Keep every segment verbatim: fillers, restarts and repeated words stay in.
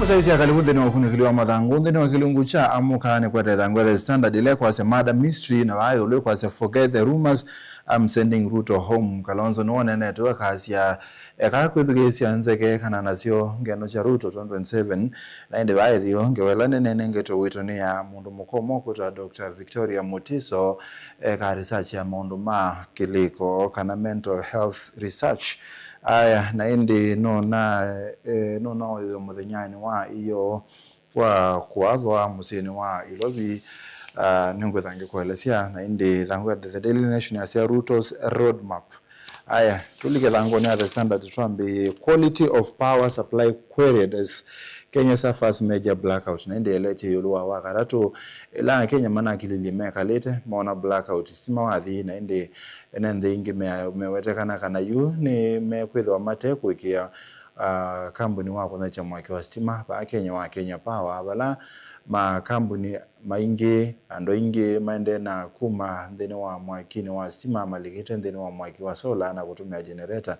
Mũsyaĩĩsya, kalivu nthĩnĩ wa ũkunĩkĩli wa mathangũ. Nthĩnĩ wa kĩlungu kya Amũka nĩkwete ĩthangũ ya The Standard ĩla ĩkwasya murder mystery, na vaa ĩũlũ ĩkwasya forget the rumors, I'm sending Ruto home. Kalonzo nĩwonenete akasya eka kwĩthukĩĩsya nzeke kana nasyo ngeno sya Ruto twenty twenty-seven, na ĩndĩ vaa ĩtheo ngewa ĩla nene nengetwe witũ nĩ ya mũndũ mũkomo kwĩtwa Doctor Victoria Mutiso, eka research ya maũndũ ma kĩlĩko kana mental health research. Aya, na ĩndĩ nona, eh, nona oiwe mũthenyanĩ wa ĩyoo kwa kũathwa mũsyĩnĩ wa Ilovi. Ah, nĩngwĩtha ngĩkũelesya, na ĩndĩ ĩthangũ ya The Daily Nation yasya Ruto's roadmap. Aya, tũlike ĩthangũnĩ ya The Standard twambĩĩe, quality of power supply queried as Kenya suffers major blackout. Na ĩndĩ ĩeleetye ĩũlũ wa Wakatatũ, ĩla Akenya manakililye mekalĩte, moona blackout, sitima wathi, na ĩndĩ ene nthĩ ingĩ mea-, mewetekana kana yu nĩmekwĩthĩwa mate kũĩkĩĩa, ah, kambuni wa kũnyaĩĩkya mwaki wa sitima vaa Kenya wa Kenya Power, vala makambuni maingĩ, andũ aingĩ maendee na kuma nthĩnĩ wa mwakinĩ wa sitima malikĩte nthĩnĩ wa mwaki wa solar na kũtũmĩa generator,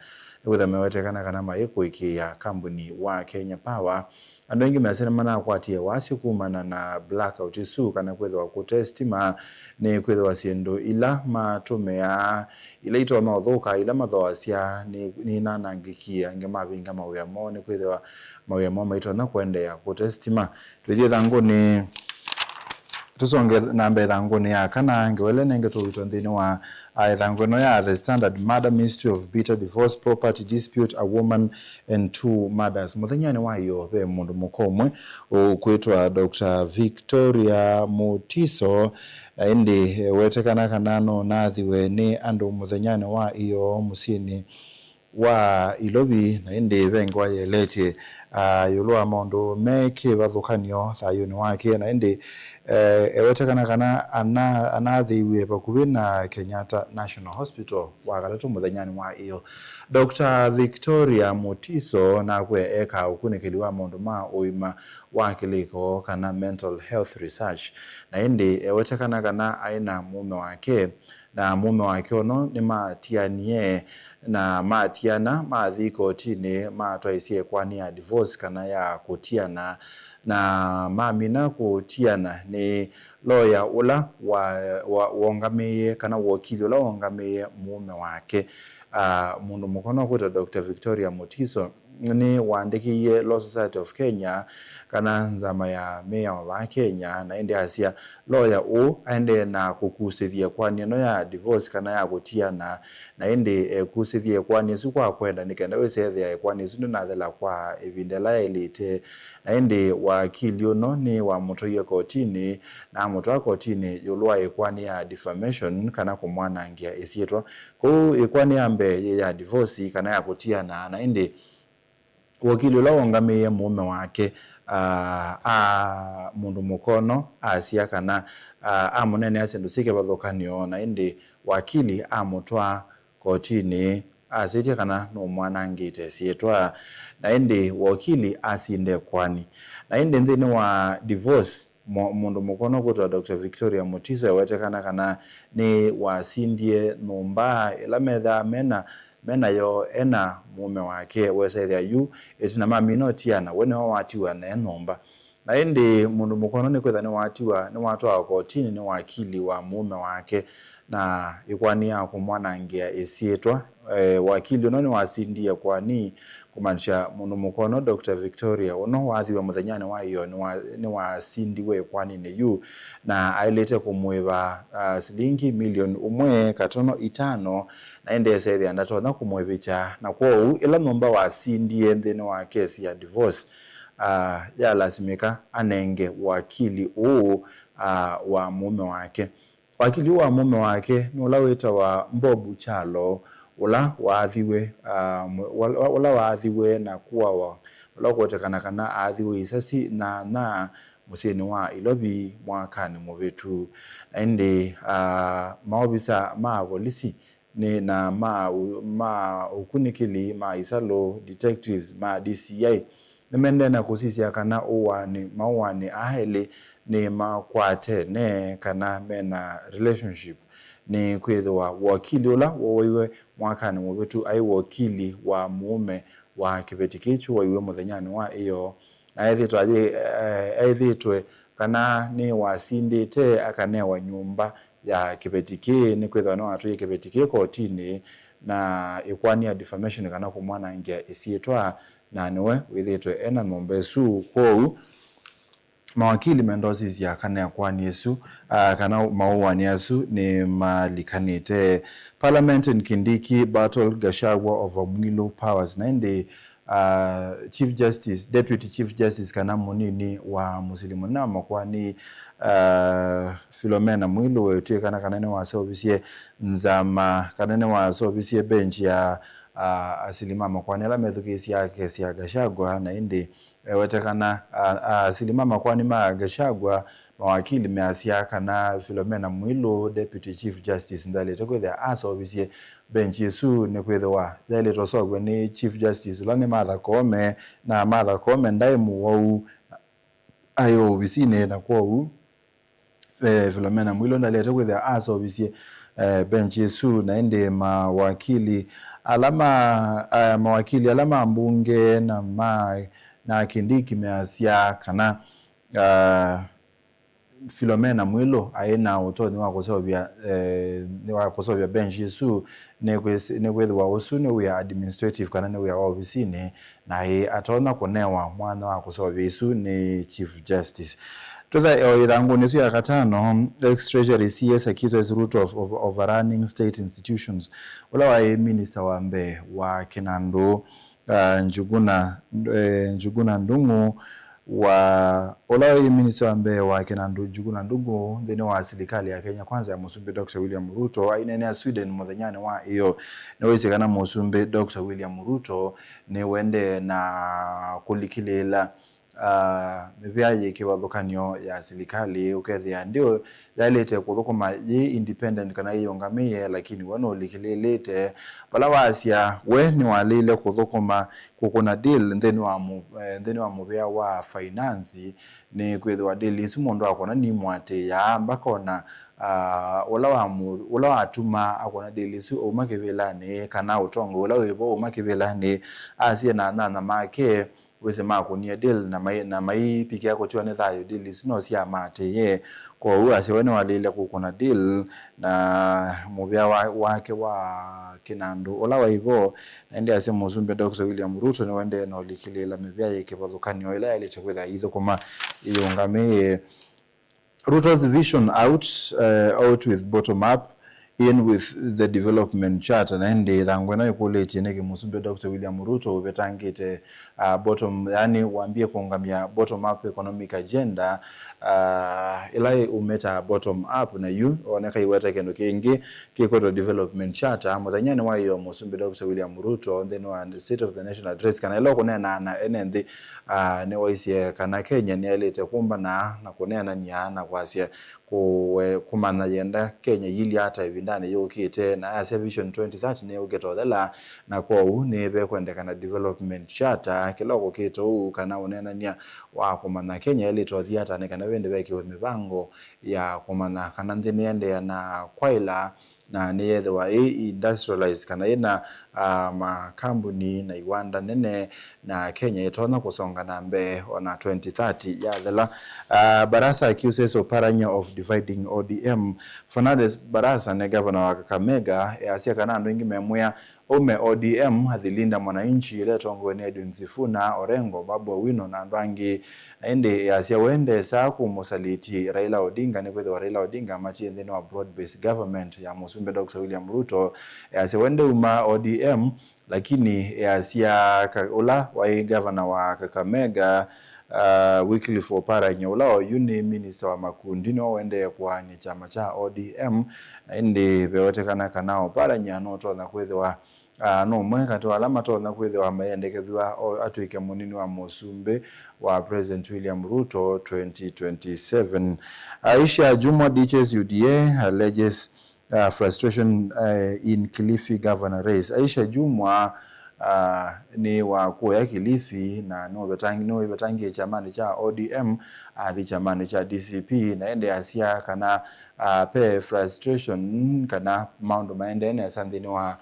nĩkwĩthĩwa mewetekana kana maikũĩkĩĩa kambuni wa Kenya Power. Andũ aingĩ measya nĩmanakwatie wasyo kumana na blackout ĩsu, kana kwĩthĩwa kũte sitima, nĩ kwĩthĩwa syĩndũ ila matũmĩaa, ila itonya ũthũka, ila mathoasya, nĩ, nĩinanangĩkie, angĩ mavinga mawĩa moo, nĩ kwĩthĩwa mawĩa moo maitonya kũendeea kũte sitima. Tũithi ĩthangũnĩ, tũsonge na mbee ĩthangũnĩ ya kana, ngewa ĩla ĩnengetwe witũ nthĩnĩ wa, ah, ĩthangũ ĩno ya The Standard, murder mystery of bitter divorce, property dispute, a woman and two murders. Mũthenyanĩ wa ĩyoo ve mũndũ mũka ũmwe ũkwĩtwa Doctor Victoria Mutiso, na ĩndĩ, eh, wetekana kana no nathiwe nĩ andũ mũthenyanĩ wa ĩyoo mũsyĩnĩ wa Ilovi, na ĩndĩ ve ngewa yĩeleetye, ah, ĩũlũ wa maũndũ me kĩvathũkany'o thayũnĩ wake, na ĩndĩ, eh, ewetekana kana ana-, anathĩiwe vakuvĩ na Kenyatta National Hospital Wakatatũ mũthenyanĩ wa ĩyoo. Doctor Victoria Mutiso nakw'e ekaa ũkunĩkĩli wa maũndũ ma ũima wa kĩlĩko kana mental health research, na ĩndĩ ewetekana kana aĩ na mũũme wake, na mũũme wake ũno nĩmatianie, na matiana, mathi kotinĩ, matwaisye ĩkoani ya divorce kana ya kũtiana, na mamina kũtiana nĩ loya ũla wa, wa, wongamĩie, kana wokili ũla wongamĩie mũũme wake. Ah, mũndũ mũkono kwĩtwa Doctor Victoria Mutiso nĩwaandĩkĩie Law Society of Kenya, kana nzama ya mĩao vaa Kenya, na ĩndĩ asya loya ũũ aendee na kũkusĩthya ĩkoani ĩno ya divorce kana ya kũtiana, na ĩndĩ ekusĩthya ĩkoani ĩsu kwa kwenda nĩ kenda wĩsethĩa ĩkoani ĩsu ndĩnathela kwa ĩvinda ĩla yaĩlĩte. Na ĩndĩ wakili ũno nĩwamũtwaie kotinĩ, na amũtwaa kotinĩ ĩũlũ wa ĩkoani ya defamation kana kũmwanangĩa ĩsyĩtwa. Kwoou ĩkoani ya mbee yĩ ya divorce kana ya kũtiana, na ĩndĩ wokili ũla wongamĩie mũũme wake, ah, a mũndũ mũkono asya kana, ah, amũneenea syĩndũ syĩ kĩvathũkany'o, na ĩndĩ wakili amũtwaa kotinĩ asĩtye kana nũmwanangĩte syĩtwa, na ĩndĩ wokili asinda ĩkoani. Na ĩndĩ nthĩnĩ wa divorce, Mũ-, mũndũ mũkono kwĩtwa Doctor Victoria Mutiso ewetekana kana nĩwasindie nyũmba ĩla methaa mena, menayo ena mũũme wake. Wesethĩa yu ĩtina mamina ũtiana, we nĩwe watiwa ne nyũmba. Na ĩndĩ mũndũ mũkono nĩkwĩtha nĩwatiwa, nĩwatwawa kotinĩ nĩ wakili wa mũũme wake, na ĩkoani ya kũmwanangĩa ĩsyĩtwa. Eh, wakili ũno nĩwasindie ĩkoani, kũmaanisha mũndũ mũkono Doctor Victoria ũno wathiwe mũthenyanĩ wa ĩyoo nĩwa-, nĩwasindiwe ĩkoaninĩ yu, na aĩlĩte kũmũĩva, ah, silingi milioni ũmwe katono itano, na ĩndĩ esethĩa ndatonya kũmũĩvĩkya, na kwoou ĩla nyũmba wasindie nthĩnĩ wa kesi ya divorce, ah, yalasimĩka anenge wakili ũũ, ah, wa mũũme wake. Wakili wa mũũme wake nĩ ũla wĩtawa Bob Kyalo, ũla waathiwe, ah, mwe-, wa-, wa-, ũla waathiwe na kũawa, ũla ũkwetekana kana aathiwe isasi nyanya mũsyĩnĩ wa Ilovi mwakanĩ mũvĩtu. Na ĩndĩ, ah, maovisa ma volisi nĩ, na ma ũ-, ma ũkunĩkĩli ma isalũ, detectives, ma D C I, nĩmaendee na kũsisya kana ũaani, maũaani aa elĩ nĩmakwatene kana mena relationship, nĩkwĩthĩwa wokili ũla wooaiwe mwakanĩ mũvĩtu aĩ wokili wa mũũme wa kĩveti kĩĩ kyũaiwe mũthenyanĩ wa ĩyoo, na ethĩtwe ayĩ-, eh, ethĩtwe kana nĩ wasindĩte akanewa nyũmba ya kĩveti kĩĩ, nĩkwĩthĩwa nĩwatwaie kĩveti kĩĩ kotinĩ, na ĩkwani ya defamation kana kũmwanangĩa ĩsyĩtwa, na nĩwe wĩthĩtwe ena nyũmba ĩsu. Kwoou mawakili menda ũsisya kana ĩkwani ĩsu, ah, kana maũani asu nĩmalikanĩte. Parliament in Kindiki battle Gachagua over Mwilu powers, na ĩndĩ, ah, Chief Justice, Deputy Chief Justice kana mũnini wa mũsili mũnene wa makoani, ah, Philomena Mwilu wetw'ĩkana kana nĩwaseũvisye nzama, kana nĩwaseũvisye bench ya, ah, asili ma makoani ala methukĩĩsye kesi ya Gachagua, na ĩndĩ ewetekana, a, a, asili ma makoani ma Gachagua, mawakili measya kana Philomena Mwilu, Deputy Chief Justice, ndaĩlĩte kwĩthĩa aseũvisye bench ĩsu, nĩkwĩthĩwa yaĩlĩte ũseũvw'a nĩ Chief Justice ũla nĩ Martha Koome, na Martha Koome ndaĩ mũwau aĩ ovisinĩ, na kwoou eh, Philomena Mwilu ndaĩlĩte kwĩthĩa aseũvisye, eh, bench ĩsu, na ĩndĩ mawakili ala ma, eh, mawakili ala ma mbunge na ma, na Kindiki measya kana, ah, Philomena Mwilu aĩ na ũtonyi wa kũseũvya, eh, wa kũseũvya bench ĩsu, nĩkwĩs-, nĩkwĩthĩwa ũsu nĩ wĩa administrative kana nĩ wĩa wa ovisinĩ, na ĩ atonya kũnewa mwanya wa kũseũvya ĩsu nĩ Chief Justice. Twĩtha o ĩthangũnĩ ĩsu ya katano, ex-Treasury C S accuses Ruto of, of overrunning state institutions. Ũla waĩ minista wa mbee wa Kinandu, ah, Njuguna, eh, Njuguna Ndung'u, wa, ũla waĩ minista wa mbee wa Kinandu Njuguna Ndung'u nthĩnĩ wa silikalĩ ya Kenya Kwanza ya Mũsumbĩ Doctor William Ruto, aineenea Sweden mũthenyanĩ wa ĩyoo. Nĩwaisye kana Mũsumbĩ Doctor William Ruto nĩwendee na kũlikĩlĩĩla, ah, mĩvĩa yĩ kĩvathũkany'o ya silikalĩ, ũkethĩa ndio yaĩlĩte kũthũkũma yĩ independent kana yĩyĩũngamĩe, lakini we nũlikĩlĩĩlĩte vala wasya we nĩwalĩile kũthũkũma kũkũna deal nthĩnĩ wa mũ-, eh, nthĩnĩ wa mũvĩa wa finance, nĩ kwĩthĩwa deal isu mũndũ akona nimũatĩĩaa, mbakona, ah, ũla wa mũ-, ũla watuma akũna deal isu auma kĩvĩlanĩ, kana ũtongoi ũla wĩvo auma kĩvĩlanĩ, asie na anyanya make, wĩsĩ makũnie deal na mai-, na maivikĩa kũtiwa nĩ thayũ, deal isu no syamaatĩĩe. Kwoou asya we nĩwalĩile kũkũna deal na mũvĩa wa-, wake wa Kinandu ũla waivo, na ĩndĩ asya Mũsumbĩ Doctor William Ruto nĩwendee na ũlikĩlĩĩla mĩvĩa yĩ kĩvathũkany'o ĩla yaĩlĩte kwĩthĩa ithũkũma ĩyĩũngamĩe. Ruto's vision out, uh, out with bottom up, in with the development charter. Na ĩndĩ ĩthangũ ĩno ĩkũlĩtye nĩkĩ Mũsumbĩ Doctor William Ruto ũvetangĩte, uh, bottom, yani wambie kũũngamya bottom up economic agenda, uh, ĩla ũmĩtaa bottom up, na yu oneka iweta kĩndũ kĩngĩ kĩkwĩtwa development charter. Mũthenyanĩ wa ĩyoo Mũsumbĩ Doctor William Ruto nthĩnĩ wa State of the National Address, kana ĩla ũkũneenaa na ene nthĩ, ah, nĩwaisye kana Kenya nĩyaĩlĩte kũmbana na kũneenany'a na kwasya kũe-, kũmanya yenda Kenya yĩilye ata ĩvindanĩ yũkĩte, na asya Vision twenty thirty nĩyũkĩte ũthela, na kwoou nĩvekwendekana development charter kĩla ũkũkĩte ũu, kana ũneenany'a wa kũmanya Kenya yaĩlĩte ũthi ata, nĩ kana ĩndĩ vekĩwe mĩvango ya kũmanya kana nthĩ nĩyendeea na kwaĩla na nĩyethĩwa ĩ industrialized kana yĩna, ah, makambuni na iwanda nene, na Kenya ĩtonya kũsonga na mbee ona twenty thirty yathela. Ah, Barasa accuses Oparanya of dividing O D M. Fernandes Barasa nĩ gavana wa Kakamega, easya kana andũ aingĩ memwĩa aume O D M athi Linda Mwananchi ĩla ĩtongoew'e nĩ Edwin Sifuna, Orengo, Babu Owino na andũ angĩ. Na ĩndĩ easya we ndesa kũmũsaliti Raila Odinga, nĩkwĩthĩwa Raila Odinga amatie nthĩnĩ wa broad-based government ya Mũsumbĩ Doctor William Ruto. Easya we ndeuma O D M, lakini easya ka-, ũla waĩ gavana wa Kakamega, uh, Wycliffe Oparanya, ũla oyu nĩ minista wa makundi, nĩwe ũendee kũaany'a kyama kya O D M, na ĩndĩ vewetekana kana Oparanya nũtonya kwĩthĩwa ah, nũmwe katĩ wa ala matonya kwĩthĩwa mayendekethw'a o-, atw'ĩke mũnini wa mũsumbĩ wa President William Ruto twenty twenty-seven. Aisha Jumwa ditches U D A, alleges, ah, frustration, eh, in Kilifi governor race. Aisha Jumwa, ah, nĩ wa kũya Kilifi na nĩwevetangi-, nĩwevetangĩe kyamanĩ kya O D M, athi kyamanĩ kya D C P, na ĩndĩ asya kana, ah, pe frustration kana maũndũ maendee nesa nthĩnĩ wa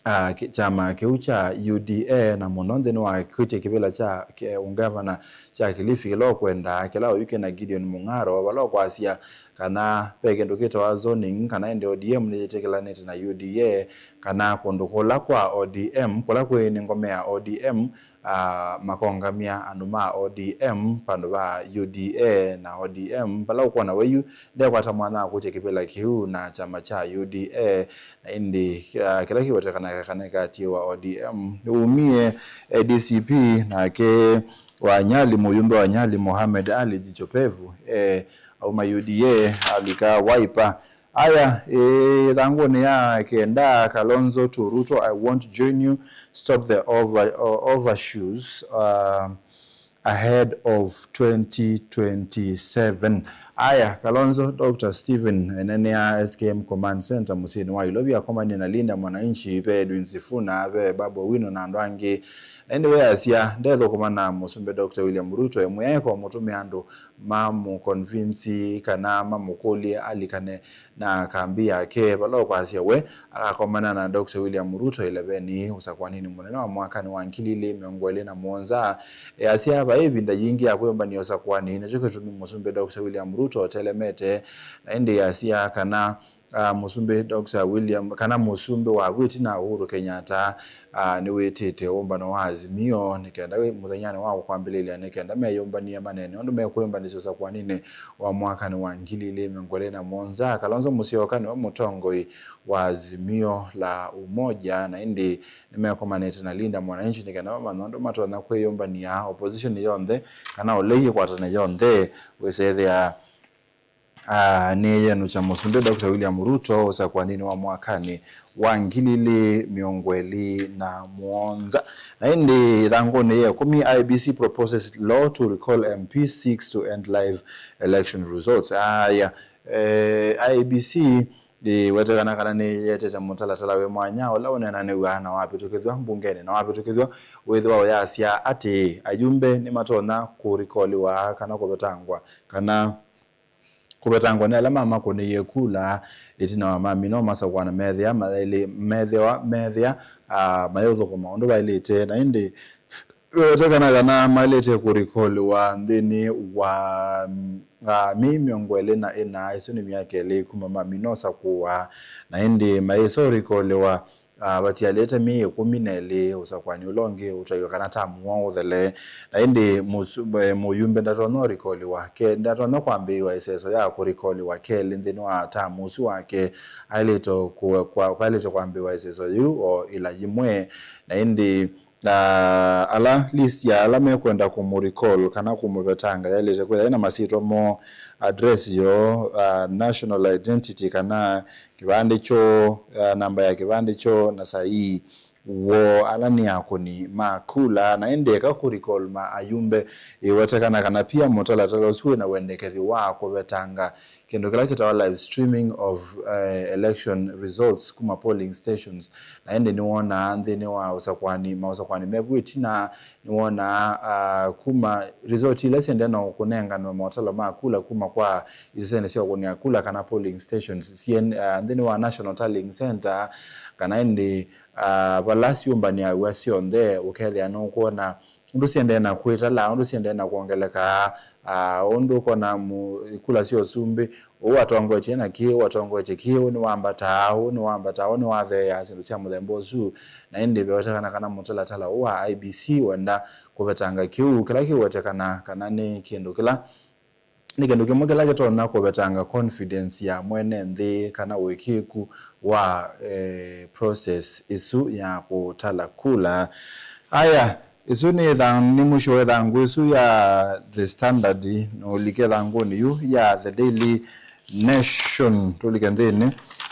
ah, kĩ-, kyama kĩu kya U D A, na mũno nthĩnĩ wa kwĩtya kĩvĩla kya ke-, ũngavana kya Kilifi kĩla ũkwenda, kĩla oyu kĩna Gideon Mung'aro, vala ũkwasya kana ve kĩndũ kĩtawa zoning, kana ĩndĩ O D M nĩyĩtĩkĩlanĩte na U D A, kana kũndũ kũla kwa O D M, kũla kwĩ nĩ ngome ya O D M, ah, makongamya andũ ma O D M vandũ va U D A na O D M, vala ũkwona we yu ndekwata mwanya wa kũtya kĩvĩla kĩu na kyama kya U D A, na ĩndĩ, ah, kĩla kĩwetekana kana ĩkatiĩwa O D M nĩumie, eh, D C P nake wa Nyali, mũyumbe wa Nyali Mohamed Ali Jicho Pevu, eh, auma U D A alika Wiper. Aya, ĩĩ, ĩthangũnĩ ya kenda, Kalonzo to Ruto, "I won't join you, stop the over, o-, overshoes, uh, ahead of twenty twenty-seven." Aya, Kalonzo, Doctor Stephen, enenea S K M Command Center mũsyĩnĩ wa Ilovi, akomanie na Linda Mwananchi, ve Edwin Sifuna, ve Babu Owino na andũ angĩ. Na ĩndĩ we asya ndethũkũma na mũsumbĩ Doctor William Ruto, ĩmwe aeka ũmũtũmĩa andũ mamũconvince kana mamũkũlye alikane na kambi yake, vala ũkwasya we akakomana na Doctor William Ruto ĩleveni ũsakũaninĩ mũnene wa mwakanĩ wa ngili ilĩ mĩongo ĩlĩ na mũonza. Easya vai ĩvinda yingĩ ya kwĩyũmbany'a ũsakũani, nĩkyo kĩtumi mũsumbĩ Doctor William Ruto ũtelemete, na ĩndĩ easya kana, ah, mũsumbĩ Doctor William, kana mũsumbĩ wa wĩtina Uhuru Kenyatta, ah, nĩwĩtĩte ũmbano wa Azimio nĩ kenda wĩ mũthenyanĩ wa kwambĩlĩlya nĩ kenda meyũmbanie manene ũndũ mekwĩyũmbanĩsya ũsakũaninĩ wa mwakanĩ wa ngili ilĩ mĩongo ĩlĩ na mũonza. Kalonzo Musyoka nĩwe mũtongoi wa Azimio la Umoja, na ĩndĩ nĩmekomanĩte na Linda Mwananchi nĩ kenda mamanya ũndũ matonya kwĩyũmbany'a opposition yonthe kana ũlei ĩkwatane yonthe wĩsethĩa, ah, nĩyenũkya mũsumbĩ Doctor William Ruto ũsakũaninĩ wa mwakanĩ wa ngili ilĩ mĩongo ĩlĩ na mũonza. Na ĩndĩ ĩthangũnĩ ya ĩkũmi, "I E B C proposes law to recall M Ps, seeks to end live election results." Aya, eh, I E B C ĩwetekana kana nĩyĩetete mũtalatala wĩ mwanya ũla ũneenanĩw'a na wavĩtũkĩthw'a mbungenĩ na wavĩtũkĩthw'a wĩthĩwa ũyasya atĩ ayumbe nĩmatonya kũrikoliwa kana kũvetangwa kana kũvetangwa nĩ ala mamakũnĩie kula ĩtina wa mamina ũmasakũa na methĩa mayaĩlĩ-, methĩwa, methĩa, ah, mayĩũthũkũma ũndũ vaĩlĩte, na ĩndĩ ĩwetekana kana maĩlĩte kũrikoliwa nthĩnĩ wa, ah, myei mĩongo ĩlĩ na ĩna. Ĩsu nĩ myaka ĩlĩ kuma mamina ũsakũa, na ĩndĩ mayĩsa ũrikoliwa, ah, vatialĩte myei ĩkũmi na ĩlĩ ũsakũani ũla ũngĩ ũtwaiwe kana tamu woo ũthele. Na ĩndĩ mũsu-, eh, mũyumbe ndatonya ũrikoliwa ke-, ndatonya kwambĩĩwa ĩseso ya kũrikoliwa kelĩ nthĩnĩ wa tamu ũsu wake. Aĩlĩte kũ-, kwa-, kwaĩlĩte kwambĩĩwa ĩseso yĩu o ĩla yĩmwe. Na ĩndĩ, ah, ala, list ya ala mekwenda kũmũrecall kana kũmũvetanga yaĩlĩte kwĩtha ĩna masyĩtwa moo, address yoo, ah, national identity kana kĩvandĩ kyoo, ah, namba ya kĩvandĩ kyoo na saii woo, ala nĩ akũni ma kula. Na ĩndĩ eka kũrecall ma ayumbe, ĩwetekana kana pia mũtalatala ũsu wĩna wendekethyo wa kũvetanga kĩndũ kĩla kĩtawa live streaming of, eh, election results kuma polling stations. Na ĩndĩ nĩwonaa nthĩnĩ wa ũsakũani, maũsakũani mevu ĩtina, nĩwonaa, ah, kuma result ila syendee na kũnenganwa maũtalo ma kula kuma kwa isesenĩ sya ũkũnĩa kula kana polling stations sien-, ah, nthĩnĩ wa National Tallying Center, kana ĩndĩ, ah, vala syũmbanĩaw'a syonthe, ũkethĩa nũkwona ũndũ syendee na kwĩtala, ũndũ syendee na kwongeleka, ah, ũndũ ũkona mu-, kula sya ũsumbĩ, ũũ watongoetye na kĩĩ, ũũ watongoetye kĩĩ, ũũ nĩwambataa, ũũ nĩwambataa, ũũ nĩwatheea, syĩndũ sya mũthemba ũsu. Na ĩndĩ vewetekana kana mũtalatala ũũ wa I E B C wenda kũvetanga kĩu, kĩla kĩwetekana kana nĩ kĩndũ kĩla, nĩ kĩndũ kĩmwe kĩla kĩtonya kũvetanga confidence ya mwene nthĩ kana ũĩkĩĩku wa, eh, process ĩsu ya kũtala kula. Aya, ĩsu nĩ ĩtha-, nĩ mũisyo wa ĩthangũ ĩsu ya The Standard, na ũlike ĩthangũnĩ yu ya The Daily Nation. Tũlike nthĩnĩ,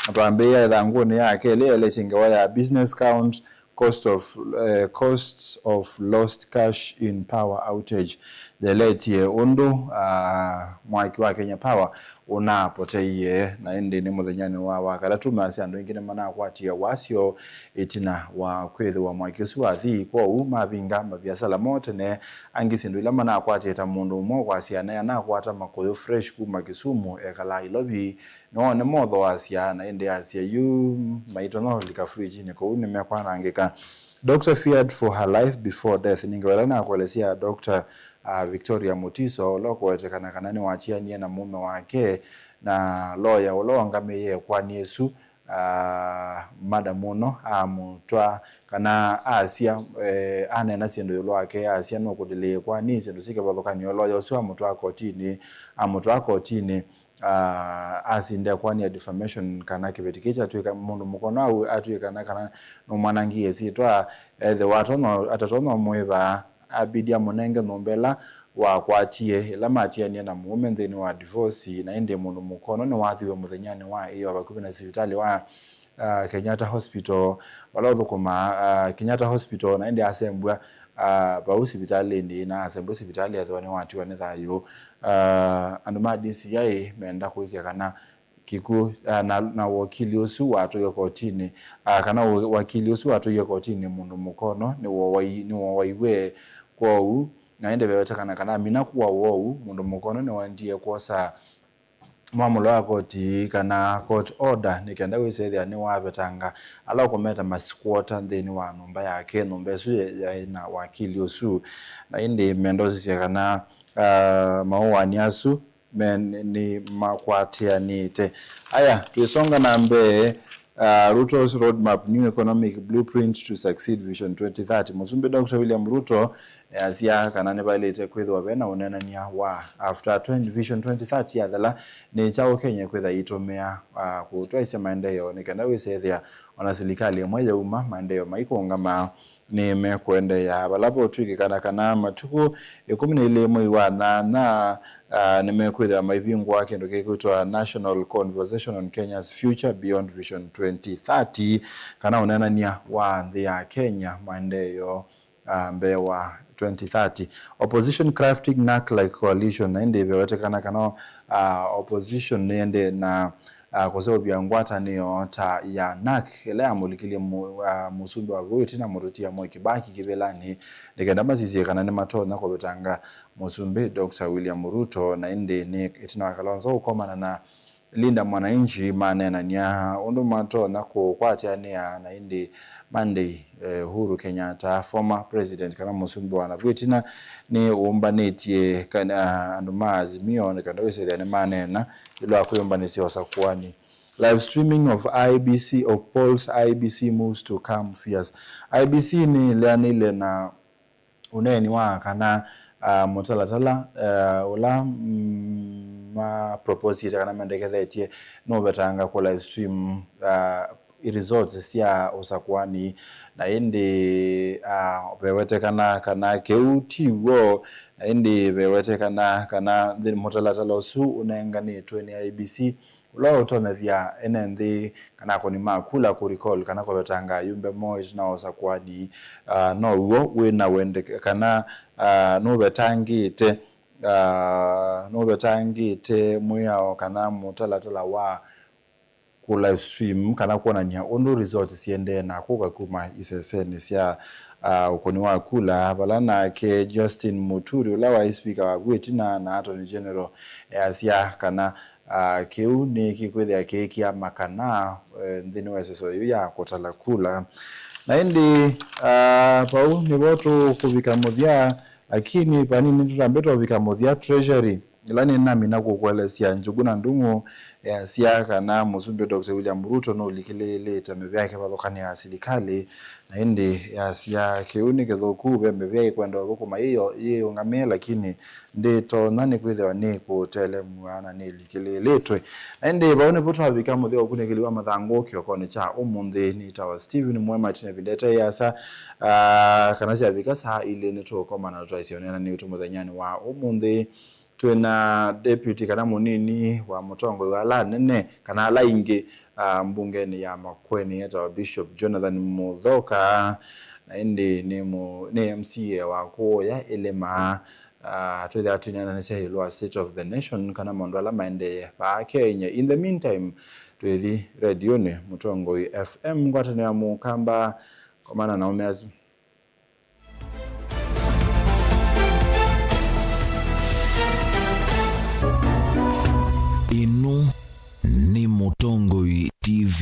na twambĩĩa ĩthangũnĩ ya kelĩ, yaĩlĩtye ngewa ya business count, cost of, eh, costs of lost cash in power outage. Yaĩlĩtye ũndũ, ah, mwaki wa Kenya Power ũnapoteie, na ĩndĩ nĩ mũthenyanĩ wa Wakatatũ, measya andũ aingĩ nĩmanakwatie wasyo ĩtina wa kwĩthĩwa mwaki ũsu wathi, kwoou mavinga maviasala moo tene. Angĩ syĩndũ ila manakwatĩe ta mũndũ ũmwe ũkwasya nĩanakwata makũyũ fresh kuma Kisumu ekalaa Ilovi, nĩwoone mothoasya, na ĩndĩ asya yu maitonya ũlika fridge-inĩ kũu nĩmekwanangĩka. Doctor feared for her life before death. Ningĩ wela nakũelesya Doctor, ah, Victoria Mutiso, ũla ũkũwetekana kana nĩwatianie na mũũme wake, na loya ũla waũngamĩie ĩkoani ĩsu, ah, madam ũno amũtwaa, kana asya, eh, aneena syĩndũ ĩũlũ wake, asya nũkũndĩlĩĩa ĩkoani, syĩndũ syĩ kĩvathũkany'o. Loya ũsu amũtwaa kotinĩ, amũtwaa kotinĩ, ah, asinde ĩkoani ya defamation, kana kĩveti kĩĩ kyatw'ĩka mũndũ mũkono au atw'ĩkana kana nũmwanangie ĩsyĩtwa, ethĩwa atonya, atatonya ũmũĩva, abidi amũnenge nyũmba ĩla wakwatie, ĩla matianie na mũũme nthĩnĩ wa divorce, na ĩndĩ mũndũ mũkono nĩwathiwe mũthenyanĩ wa ĩyoo vakuvĩ na sivitalĩ wa, ah, Kenyatta Hospital, vala ũthũkũmaa, ah, Kenyatta Hospital, na ĩndĩ asembw'a, ah, vau sivitalĩnĩ, na asembw'a sivitalĩ ethĩwa nĩwatiwa nĩ thayũ. Ah, andũ ma D C I menda kwĩsya kana kĩkw'ũ, ah, na, na wakili ũsu watwaie kotinĩ, ah, kana wa-, wakili ũsu watwaie kotinĩ mũndũ mũkono nĩwowai-, nĩwowaiwe kwoou, na ĩndĩ vewetekana kana amina kũawa ũu, mũndũ mũkono nĩwaendie kwosa mwamũlo wa koti kana court order nĩ kenda wĩsethĩa nĩwavetanga ala ũkũmeta ma squatter nthĩnĩ wa nyũmba yake, nyũmba ĩsu yaĩ na wakili ũsu. Na ĩndĩ mendosisya kana, ah, maũani asu me nĩ makwatĩanĩte. Aya, twĩsonga na mbee, uh, Ruto's Roadmap, New Economic Blueprint to Succeed Vision twenty thirty. Mũsumbĩ Doctor William Ruto easya kana nĩvaĩlĩte kwĩthĩwa ve na ũneenany'a wa after twenty, Vision twenty thirty yathela, nĩ kyaũ Kenya ĩkwĩtha ĩitũmĩa, uh, kũtwaĩsya maendeeo nĩ kenda wĩsethĩa ona silikalĩ ĩmwe yauma, maendeeo maikũũngama nĩmekũendeea. Vala votw'ĩkĩkana kana matukũ ĩkũmi na ilĩ mwei wa nyanya, ah, nĩmekwĩthĩwa maivingũa kĩndũ kĩkwĩtwa National Conversation on Kenya's Future Beyond Vision twenty thirty, kana ũneenany'a wa nthĩ ya Kenya maendeeo, ah, mbee wa twenty thirty. Opposition crafting NARC-like coalition, na ĩndĩ vewetekana kana, ah, opposition nĩende na ah, kũseũvya ngwatanĩo ta ya NARC, ĩla yamũlikilye mu-, ah, mũsumbĩ wa vu ĩtina Mũtũtia Mwai Kĩbaki kĩvĩlanĩ, nĩ kenda masisye kana nĩmatonya kũvetanga mũsumbĩ Doctor William Ruto, na ĩndĩ nĩ ĩtina wa Kalonzo ũkomana na Linda Mwananchi maneenany'a ũndũ matonya kũkwatĩanĩa, na ĩndĩ Monday, eh, Uhuru Kenyatta, former president kana mũsumbĩ wa navu ĩtina, nĩ ũmbanĩtye kana andũ ma Azimio nĩ kana wĩsĩthĩa nĩmaneena ĩũlũ wa kwĩyũmbanĩsya ũsakũani. Live streaming of I E B C, of polls, I E B C moves to calm fears. I E B C nĩleanĩile na ũneeni wa kana, ah, mũtalatala, eh, ũla, mm, ma proposite kana mendekethetye nũvetanga kũ live stream, ah, results sya ũsakũani, na ĩndĩ, ah, vewetekana kana kĩu ti w'o, na ĩndĩ vewetekana kana nthĩ mũtalatala ũsu ũnenganĩtwe nĩ I E B C, ũla ũtonyethya ene nthĩ kana akũni ma kula kũ recall kana kũvetanga ayumbe moo ĩtina wa ũsakũani, ah, now'o wĩ na wende kana, ah, nũvetangĩte, ah, nũvetangĩte mwĩao kana mũtalatala wa kũ live stream kana kwonany'a ũndũ result siendee na kũka kuma isesenĩ sya, ah, ũkũni wa kula, vala nake Justin Muturi, ũla waĩ speaker wa vu ĩtina na Attorney General, easya kana, ah, kĩu nĩ kĩkwĩthĩa kĩĩkĩa makana, eh, nthĩnĩ wa ĩseso yĩu ya kũtala kula. Na ĩndĩ, ah, vau nĩvo tũkũvika mũthya, lakini vanini tũtambĩte ũvika mũthya. Treasury, ĩla nĩnamina kũkũelesya Njũgũna Ndung'u, easya kana Mũsumbĩ Doctor William Ruto nũlikĩlĩĩlĩte mĩvĩa ya kĩvathũkany'o ya silikalĩ, na ĩndĩ easya kĩu nĩ kĩthũku, ve mĩvĩa ĩkwenda ũthũkũma yĩyo yĩũngamĩe, lakini ndĩtonya nĩkwĩthĩwa nĩkũtelemw'a na nĩlikĩlĩĩlĩtwe. Na ĩndĩ vau nĩvo twavika mũthya wa ũkunĩkĩli wa mathangũ kĩokonĩ kya ũmũnthĩ. Nĩtawa Stephen Mwema, ĩtina ĩvinda ĩte ĩasa, ah, kana syavika saa ilĩ nĩtũũkomana na twaisye ũneenani witũ mũthenyanĩ wa ũmũnthĩ. Twĩ na deputy kana mũnini wa mũtongoi wa ala anene kana ala aingĩ, ah, mbungenĩ ya Makueni etawa Bishop Jonathan Muthoka, na ĩndĩ nĩ mũ-, nĩ M C A wa kũũya Ĩlĩma, ah, twĩthĩa tũineananĩsya ĩũlũ wa State of the Nation kana maũndũ ala maendee vaa Kenya. In the meantime, twĩthi redioni Mũtongoi F M, ngwatanĩo ya Mũkamba, komana na ũme asu. Ĩno nĩ Mũtongoi T V.